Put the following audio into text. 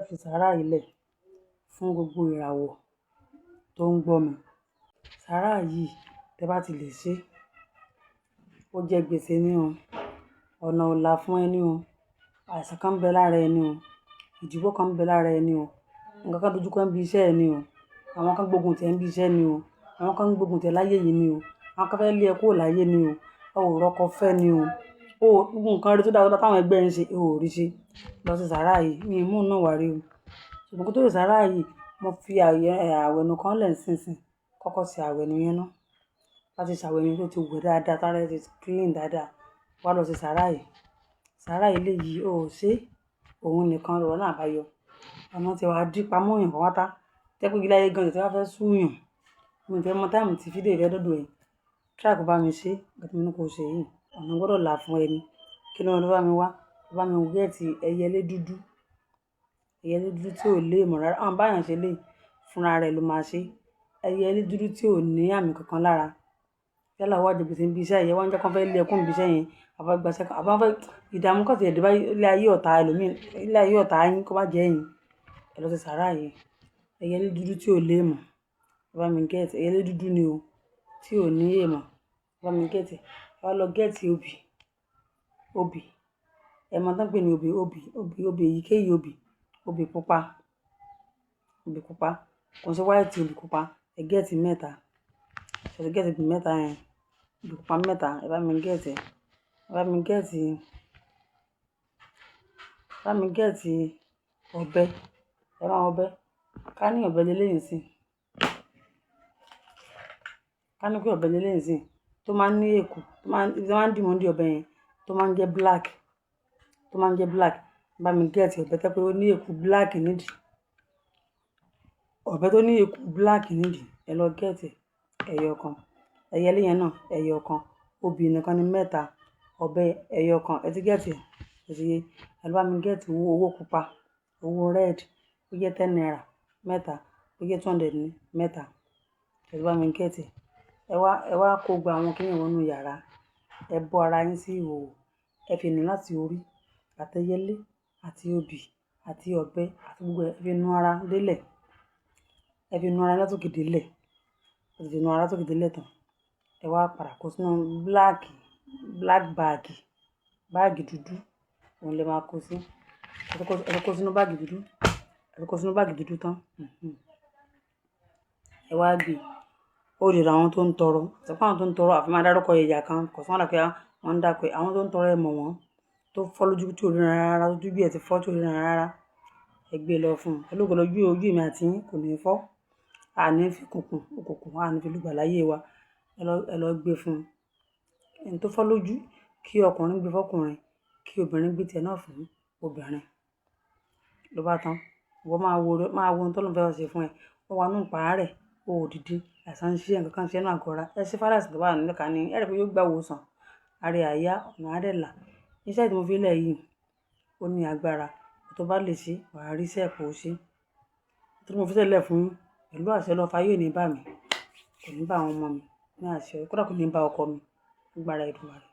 Fi sàárà yìí lẹ̀ fún gbogbo ìràwọ̀ tó ń gbọ́ mi. Sàárà yìí, tẹ bá ti lè ṣe, ó jẹ́ gbèsè ní o, ọ̀nà ò là fún ẹ ní o, àìsàn kan ń bẹ lára ẹni o, ìdíwọ́ kan ń bẹ lára ẹni o, nǹkan kan dojú kọ ẹ́ níbi iṣẹ́ ẹ ní o, àwọn kan gbógun tì ẹ́ níbi iṣẹ́ ni o, àwọn kan gbógun tì ẹ́ láyé yìí ni o, àwọn kan fẹ́ lé ẹ kúrò láyé ni o, o ò rọ́kọ fẹ́ ni o, o gbogbo nǹkan rí tó dára táwọn ẹgbẹ́ ń ṣe, o ò rí ṣe. Lọ sí sàárà yìí, mi ò mú náà wá rí o. Ṣùgbọ́n kó tó ṣe sàárà yìí, mo fi àwẹ̀nù kan lẹ̀ nísinsìnyí, kọ́kọ́ ṣe àwẹ̀nù yẹn ná. Bá ti ṣe àwẹ̀nù tó ti wẹ̀ dáadáa, tára ẹ ti clean dáadáa, wá lọ sí sàárà yìí. Sàárà yìí léyìí, o ò ṣe, òun nìkan lọ̀rọ̀ náà àbáyọ. Ọ̀nà tí wàá dí pamọ́ èèyàn pátá. Tẹ́ pé ilé ayé gan tí wàá fẹ́ sú yàn. Mi ò fẹ́ mọ time tí fídíò yìí fẹ́ dọ́dọ̀ ẹ. Try kó bá mi ṣe, nǹkan tí mo ní kó ṣe yìí. Ọ̀nà gbọ́dọ̀ là fún ẹ ni. Kí ló lọ bá mi wá? Bá mi get ẹyẹlé dúdú. Ẹyẹlé dúdú tí ò lé mọ̀ rárá. Àwọn bá èèyàn ṣe lé, fúnra rẹ̀ ló máa ṣe. Ẹyẹlé dúdú tí ò ní àmì kankan lára. Yálà ó wá jẹ gbèsè níbi iṣẹ́ yẹn, wọ́n ń jẹ́ kí wọ́n fẹ́ lé ẹ kúrò níbi iṣẹ́ yẹn, àbí wọ́n gba iṣẹ́ kan, àbí wọ́n fẹ́ ìdààmú kan tí ẹ̀ dé bá ilé ayé ọ̀tá ẹlòmíì, ilé ayé ọ̀tá yín kó má jẹ́ ẹ̀yin. Ẹ lọ sí sàárà yìí. Ẹyẹlé dúdú tí ò lé mọ̀. Ẹ bá mi get ẹyẹlé dúdú ni o, tí ò ní èèmọ̀. Ẹ bá mi get ẹ. Ẹ wá lọ get obì. Obì. Ẹ mọ̀ tán pé ní obì, obì, obì, obì èyíkéyìí obì, obì pupa, obì pupa. Kò sí white obì pupa. Ẹ get mẹ́ta. Ẹ ti get obì mẹ́ta yẹn. Obì pupa mẹ́ta. Ẹ bá mi get ẹ. Ẹ bá mi get, ẹ bá mi get ọ̀bẹ. Ẹ máa ọ̀bẹ. Ká ní ọ̀bẹ lélẹ́yìn sí. Ká ní pé ọ̀bẹ lélẹ́yìn sí tó máa ń ní èkù, tó máa ń dì mọ́ ní ọ̀bẹ yẹn, tó máa ń jẹ́ black, tó máa ń jẹ́ black. Bá mi get ọ̀bẹ tó pé ó ní èkù black nídìí. Ọ̀bẹ tó ní èkù black nídìí, ẹ lọ get ẹyọ kan. Ẹyẹlé yẹn náà ẹyọ kan. Obì nìkan ni mẹ́ta. Ọ̀bẹ ẹyọ kan. Ẹ ti get ẹ? Ẹ ti yé. Ẹ lọ bá mi get owó, owó pupa, owó red, ó jẹ́ 10 naira mẹ́ta, ó jẹ́ 200 ní mẹ́ta. Ẹ lọ bá mi get ẹ. Ẹ wá kó gbogbo àwọn kíní wọnú yàrá. Ẹ bọ́ ara yín sí ìhòhò. Ẹ fi nù láti orí, àti ẹyẹlé, àti obì, àti ọ̀bẹ, àti gbogbo ẹ fi nu ara délẹ̀. Ẹ fi nu ara látòkè délẹ̀. Ẹ ti fi nu ara látòkè délẹ̀ tán. Ẹ wá padà kó sínú black bag, báàgì dúdú. Òun lè máa kó sí. Ẹ kó sínú báàgì dúdú. Ẹ kó sínú báàgì dúdú tán. Ẹ wá gbé. Ó lè ra àwọn tó ń tọrọ. Ṣé pé àwọn tó ń tọrọ àfi máa dárúkọ ẹ̀yà kan, kò sí wàhálà pé wọ́n ń dákọ ẹ̀. Àwọn tó ń tọrọ ẹ mọ̀ wọ́n, tó fọ́ lójú tí ò ríran rárá, tó ojú ẹ ti fọ́ tí ò ríran rárá. Ẹ gbé lọ fún un. Pẹ̀lú ògo lójú ojú èmi àti yín kò ní fọ́. A ní fi kùnkùn, òkùnkùn, a ní fi lùgbà láyé wa. Ẹ lọ gbé fún un. Ẹni tó fọ́ lójú, kí ọkùnrin gbé fún ọkùnrin, kí obìnrin gbé tiẹ̀ náà fún obìnrin. Ló bá tán. Ìwọ máa wo ohun tó Ọlọ́run fẹ́ ṣe fún ẹ. Ó wà nínú ìpààrẹ̀, o ò dìde, àìsàn ń ṣe ẹ́, nǹkan kan ṣe ẹ́ nínú àgọ́ ara. Ẹ ṣe fáráàsì tó bá wà nílẹ̀ ká ní, ẹ rí pé yóò gba ìwòsàn. Ara ẹ á yá, ọ̀nà á dẹ̀ là. Iṣẹ́ tí mo fi lẹ̀ yìí, ó ní agbára. Tó bá lè ṣe, wà á rí iṣẹ́ kó ṣe. Tí mo fi sílẹ̀ fún yín, pẹ̀lú àṣẹ Ọlọ́run, fáyé ò ní bá mi, kò ní bá àwọn ọmọ mi ní àṣẹ, kódà kò ní bá ọkọ mi. Agbára Èdùmàrè.